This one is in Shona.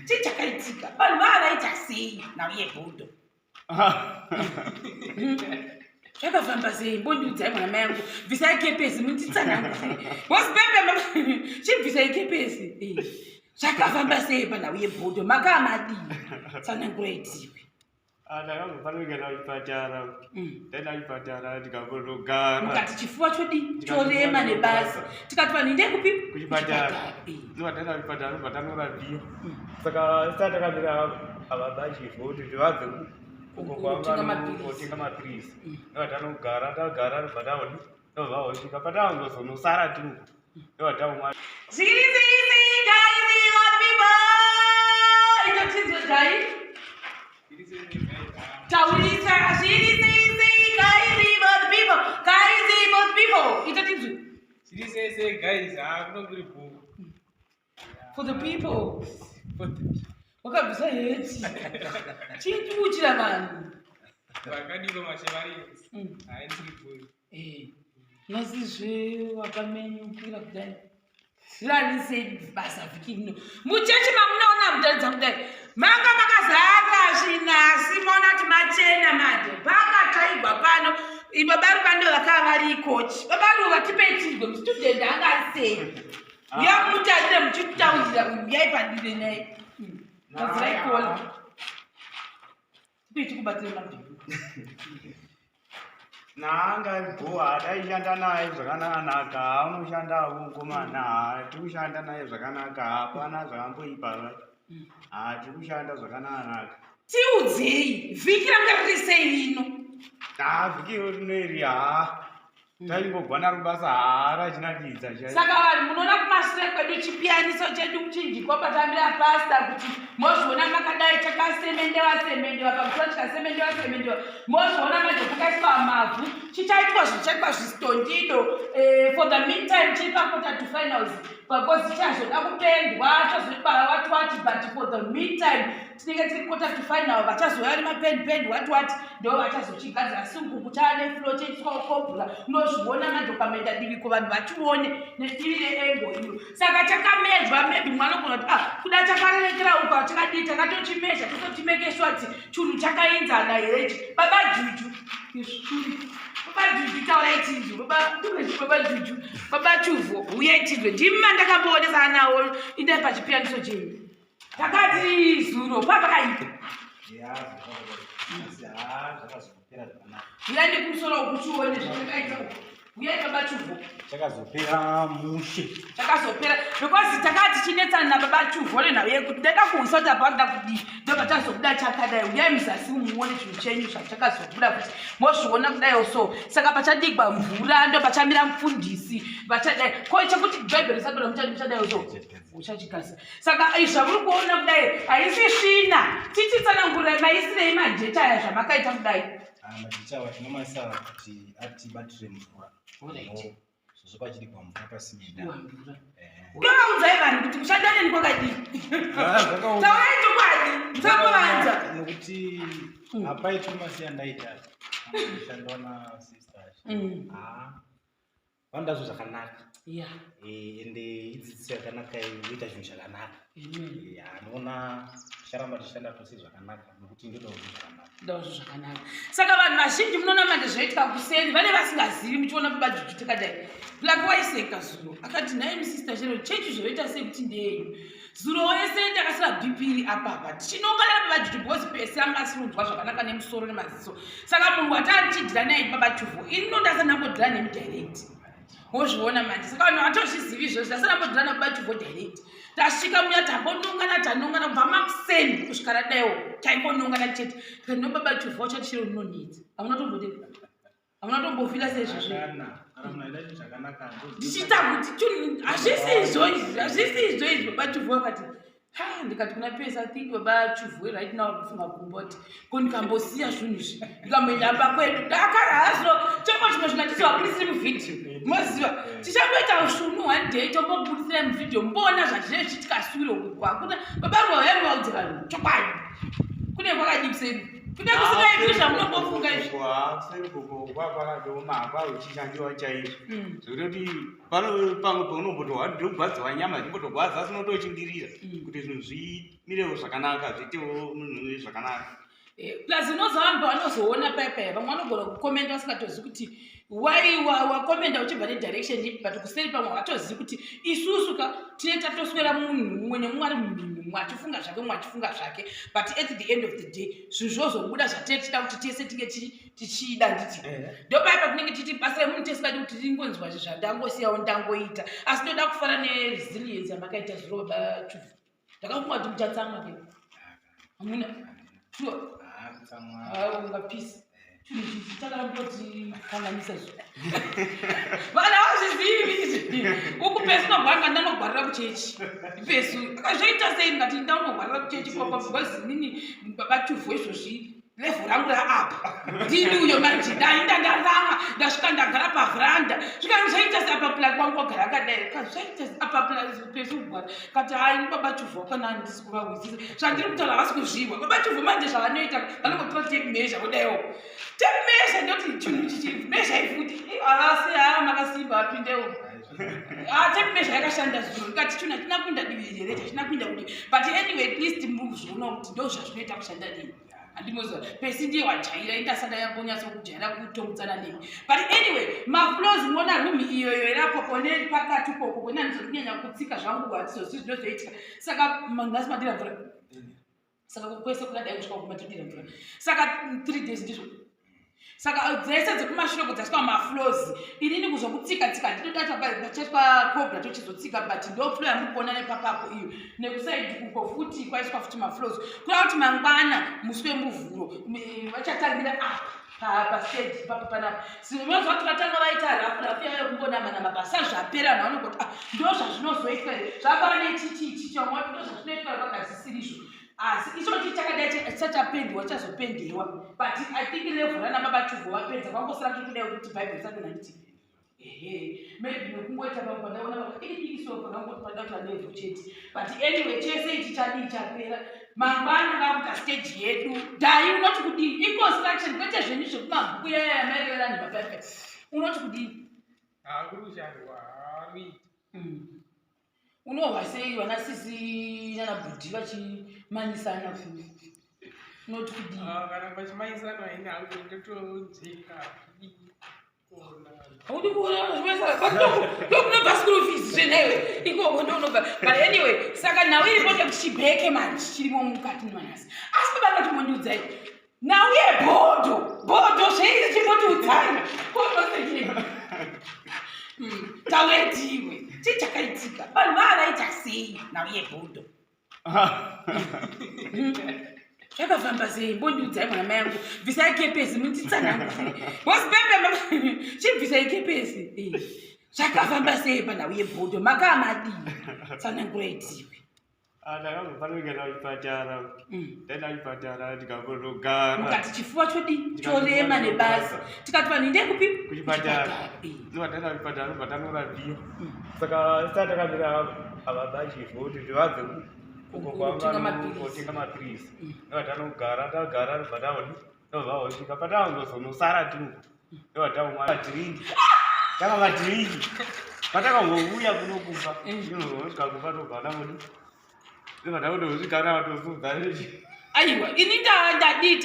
Chii chakaitika? Vanhu vava vaita sei nhau yebhodho? Zvakafamba sei? Mbondiudzai mwana mai angu. Bvisai kepesi munditsanangure. Boss Pepe chibvisai kepesi. Eh, zvakafamba sei panhau yebhodho? Makaa madii? Tsanangurai tiwe. Ah, ndakazofanira kuenda kuchipatara. Ndaenda kuchipatara ndikambonogara. Mukati chifuva chodi chorema nebasa. Tikati vanhu indai kupi? Kuchipatara. Zuva ndaenda kuchipatara ndobva tanorapiwa. Saka sati takamira avabachi kuti vabve uko kwavanotenga mapirizi. Ndobva tanogara tagara ndobva taoni ndobva vaosvika patangozonosara tiri uko ndobva taumwa. Zviri sei sei guys, what people? Itotinzwe dai. Taurisa zviri sei sei guys, what people? Guys, what people? Itotinzwe. Zviri sei sei guys, ah kuno kuri bhuku. For the people. For the people. Wakabvisa heti. Chii chikuchira vanhu? Vakadiko mashevarins. Hayi ndiri bhuku. Eh. Nasizve wakamenyukira kudai. Zvirari basa vhiki rino. Muchechi mamunoona mutaridza kudai. Manga makazara zvinasi maona kuti machena manje. Pakatsvaigwa pano. Baba Ruva ndo vakava vari kochi. Baba Ruva tipei tidwe student anga ari sei. Uya mutarire muchitaurira uyai padire naye. Gadzirai kola. Tipei tikubatsire mabhiku. Naanga ari bho taishanda naye zvakanaka unoshandawo mukomana tiri kushanda naye zvakanaka hapana zvakamboipa ha tiri kushanda zvakanaka. Tiudzei vhiki ranga riri sei rino? Ha vhiki rino iri ha taingogwana rubasa haa rachinakidza chai. Saka vanhu munoona kumashure kwedu chipiyaniso chedu kuchinjikwa patambira pasta kuti mozviona makadai chakasemendewa semendewa pamusoro chikasemendewa semendewa mozviona manje pakaiswa mavhu chichaitwa zvichaitwa zvistondido eh, for the meantime chiri paquarter to finals because chazoda kupendwa chazoitwa what what but for the meantime tinenge tiri quarter to final vachazouya nemapendi pendi what what ndo vachazochigadzira sunguku chaane flo chaiswa kobhura unozviona manje ukamenda divi ko vanhu vachione nedivi reengo iro saka chakamejwa maybe mwana ogona kuti ah kuda chakarerekera uko chakadii takatochimezha totochimekeshwa kuti chunhu chakaenzana here ichi baba juju izvuri baba juju taurai tinzwe baba baba juju baba chuvho huyai tinzwe ndimi mandakamboonesa anawo indai pachipiyaniso chenyu takati zuro papakaipa uya nekumusoro uku chione zvatakaita uku uyai baba chuvho chakazopera mushe chakazopera because takati tichinetsana nababa chuvho nenhau yekuti ndaida kuhwisa kuti apa vanoda kudii ndobva tazobuda chakadai uyai muzasi muone chinhu chenyu zvachakazobuda kuti mozviona kudaiwo so saka pachadigwa mvura ndo pachamira mufundisi vachadai ko chekuti bhaibheri risadora muchadaiwo so uchachikasa saka izvi zvamuri kuona kudai haisi svina tichitsanangurira maisirei majecha aya zvamakaita kudai ah, majecha awa tinomaisa kuti atibatire mvura sezvo pachidigwa mvura pasimenda ndovaunzai eh. vanhu kuti kushanda neni kwakadii ah, taurai chokwadi musakuvanza nokuti hapaitwi masiya ndaita kushandwa nasister ah. Vanoda zvinhu zvakanaka. Yeah. Eh, ende idzidziso yakanaka yoita zvinhu zvakanaka. Yeah, ndinoona ticharamba tichishanda tose zvakanaka nokuti ndodawo zvinhu zvakanaka. Ndodawo zvinhu zvakanaka. Saka vanhu vazhinji munoona manje zvoitika kuseri vane vasingazivi muchiona baba Juju takadai. Black waiseka zuro akati nhai sister chero chechi zvoita sei kuti ndeyenyu. Zuro wese ndakasira BP iri apapa tichinongana baba Juju because pese anga asiri kunzwa zvakanaka nemusoro nemaziso. Saka munhu watarichidhira naye baba Chuvo ini ndondasa ndambodhira nemi direct. Wozviona manje saka vanhu vatozvizivi izvozvo ndasa ndambodhira nababa Chuvo direct. Tasvika muya tambonongana tanongana kubva makuseni kusvika radaiwo taingonongana chete. Tikati no baba Chuvo chati chiro rinonetsa. Hamuna tombodii? Hamuna tombofila seizvozvo. Ndichiita kuti hazvisi izvo izvi hazvisi izvo izvi baba Chuvu vakati ha ndikati kuna pesa I think baba Chuvu right now kufunga kumboti ko ndikambosiya zvinhu izvi ndikamboenda pamba kwedu ndakara hazvo chombo chimwe zvinhu hatizovaburisiri muvhidhiyo moziva tichamboita usvunu one day tombobudisira muvhidhiyo mboona zvazvinenge zvichiitika sure uku hakuna baba Ruva vaivaudza vanhu chokwadi kune kwakadii kuseri. Kune kusingaitwi zvamunombofunga izvi. Kuseri koko kwakwakatooma kwakuchishandiwa chaizvo. Zvekutoti pano pamwe paunombotohwa ndogwadziwa nyama dzimbotogwadza asi unotochingirira kuti zvinhu zvimirewo zvakanaka zviitewo munhu zvakanaka. Plus unoziva vanhu pavanozoona paya paya vamwe vanogona kukomenda vasingatozivi kuti why wakomenda uchibva nedirection ipi, but kuseri pamwe havatozivi kuti isusu ka tine tatoswera munhu mumwe nemumwe ari munhu mumwe achifunga zvake, mumwe achifunga zvake, but at the end of the day zvinhu zvozobuda zvatee tichida kuti tese tinge tichida nditi ndopaya patinenge tichiti basa remunhu tesingadi kuti tingonzwa zvandangosiyawo ndangoita, asi ndoda kufara neresilience yamakaita zuro baba Chufu. Ndakafunga kuti muchatsamwa ke hamuna sure. Kutsamwa. Ungapisi chinhu ichi chakaramboti izvo vanhu havazvizivi izvi. Uku pesu nogwanga ndanogwarira kuchechi pesu akazvoita sei ndikati ndanogwarira kuchechi kwakwa because inini baba Chuvhu izvozvi level rangu raapa ndini uyo manje ndainda ndarama ndasvika ndagara pavhuranda svika zvaita se apa plug wangu wagara akadai zvaita se apa plug pesu kugwara kati hai baba Chuvhu kana handisi kuvahwisisa zvandiri kutaura havasi kuzviwa baba Chuvhu manje zvavanoita vanongotora tape measure kudaiwo tape measure ndoti chinhu chichi measure ifuti havasi haa makasimba vapindewo. Ah, tape measure yakashanda zuro ndikati chinhu hachina kuinda divi here hachina kuinda kudi, but anyway at least muzviona kuti ndo zvazvinoita kushanda nini handimoziva pesi ndiye wajaira indasada yambonyatsokujaira kutomutsana nemi, but anyway mafloors muona room iyoyo irapo kone pakati ukoko kone handizonyanya kutsika zvangu hatizozivi zvinozoitika. Saka nhasi madira mvura saka kwese kungadai kusvika kumatodira mvura saka 3 days ndizvo saka dzese dzekumashure dzasvika mafloors inini kuzokutsika tsika ndinoda pachaitwa cobra tochizotsika, but ndo floor yamuri kuona nepapapo iyo nekusaidi uko futi kwaiswa futi mafloors kureva kuti mangwana musi wemuvhuro vachatangira apa pastage ipapo panapa. Sinozwa kuti vatanga vaita rafu rafu yayo kungonamanama basa zvapera vanhu vanongoti ah, ndo zvazvinozoitwa here zvafana nechichichi chomwe ndo zvazvinoitwa vakazisirizvo asi ichochi chakadai chichachapendiwa chazopendewa, but I think level rana baba Chuvhu vapedza kwangosara kuti kudai kuti bhaibheri risadonha ehe maybe nokungoita pamwe pandaona pakadiki so pakangoti pada kuti alevel chete, but anyway chese ichi chadii chapera mangwana vakuita stage yedu dai unoti kudii iconstruction kwete zvenyu zvekumabhuku yaya yamairevera nemapaipai unoti kudii? Hakuri kushandwa haruiti. Unohwa sei vana sisi nana bhudhi vachimanyisana unoti kudii? Ah, kana vachimanyisana ini hangu ndotonzvenga kuona. Haudi kuona ndokunobva school fees zvenewe ikoko ndonobva, but anyway saka nhau iripo ndekuti chibheke manje chirimo mukati manhasi asi baba ndatimondiudzai nhau yebhodho bhodho zveiri chimbotiudzai bhodho sei tawetiwe chii chakaitika vanhu vaavaita sei nhau yebhodho zvakafamba sei mbondiudzai mwana mai angu bvisai kepesi munditsanangure wasipepe chibvisai kepesi. Zvakafamba sei panhau yebhodho makaa madii tsanangurai tiwe. Ndakambofana kuenda kuchipatara ndaenda kuchipatara ndikambonogara. Mukati chifuva chodi chorema nebasa tikati vanhu indei kupi? Kuchipatara. Ndobva taenda kuchipatara ndobva tanorapiwa saka sati takamira avabachivho kuti vabve uko Kutenga mapirisi. kwavangotenga mapirisi ndobva tanogara tagara ndobva taoni ndobva vasvika patangozonosara tiuko ndobva taumwa madhiringi tanga madhiringi patakangouya kuno kumba inosvika kumba tobva tangodi ndobva tangondosvika navatosudza. Aiwa ini ndadii.